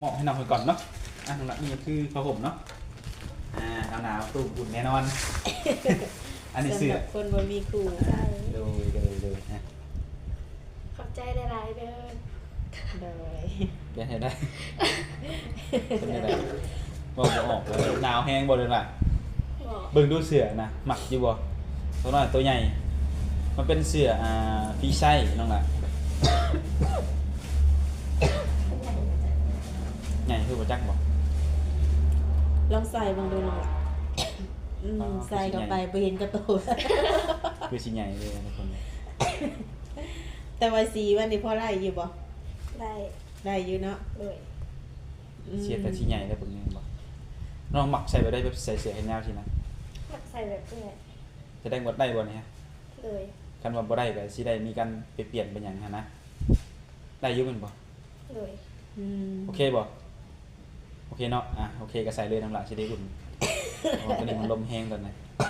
ມອບໃຫ້ນ້ອງເພິ່ນກ່ອນເນາະ. ອ່ະ ນ້ອງລະ ນີ້ຄືຜ້າຫົ່ມເນາະ. ອ່າ ໜາວໆ ຕຸ້ມອຸ່ນແນ່ນອນ. ອັນນີ້ເສື້ອ ສຳລັບຄົນບໍ່ມີຄູ່. ອ່າ ໂດຍ ໂດຍ ໂດຍ. ອ່ະ ຂອບໃຈຫຼາຍໆເດີ. ໂດຍ. ເປັນໃດ? ເປັນໃດ? ເວົ້າບໍ່ອອກເລີຍ. ໜາວແຮງບໍ່ເດລະ? ບໍ່. ເບິ່ງດູເສື້ອນະ ມັກຢູ່ບໍ່? ຕົວນ້ອຍຕົວໃຫຍ່ ມັນເປັນເສື້ອ ອ່າ ຟຣີໄຊ ນ້ອງລະ. ໃຫຍ່ຄືບໍ່ຈັກບໍ່? ລອງໃສ່ເບິ່ງດູນ້ອງ. ອືມ ອໍ ໃສ່ເຂົ້າໄປ ຄືຊິໃຫຍ່ ບໍ່ເຫັນກະໂຕ ຄືຊິໃຫຍ່ເລີຍທຸກຄົນ. ແຕ່ວ່າສີມັນນີ້ພໍໄດ້ຢູ່ບໍ່? ໄດ້ ໄດ້ຢູ່ເນາະ. ໂດຍ. ອືມ ເສື້ອແຕ່ສີໃຫຍ່ແລ້ວເບິ່ງນີ້ເຫັນບໍ່? ນ້ອງມັກໃສ່ແບບໃດ? ແບບໃສ່ເສື້ອແຂນຍາວຊີ້ນະ? ມັກໃສ່ແບບນີ້ແຫຼະ. ສະແດງວ່າໄດ້ບໍ່ນີ້? ໂດຍ. ຄັນວ່າບໍ່ໄດ້ກໍຊິໄດ້ມີການໄປປ່ຽນໄປຫຍັງຫັ້ນນະ. ໄດ້ຢູ່ແມ່ນບໍ່? ໂດຍ. ອືມ ໂອເຄບໍ່? ໂອເຄເນາະ. ອ່ະ ໂອເຄກໍໃສ່ເລີຍນ້ອງລະ ຊິໄດ້ອຸ່ນ ເພາະວ່າຕອນນີ້ມັນລົມແຮງຕອນນີ້.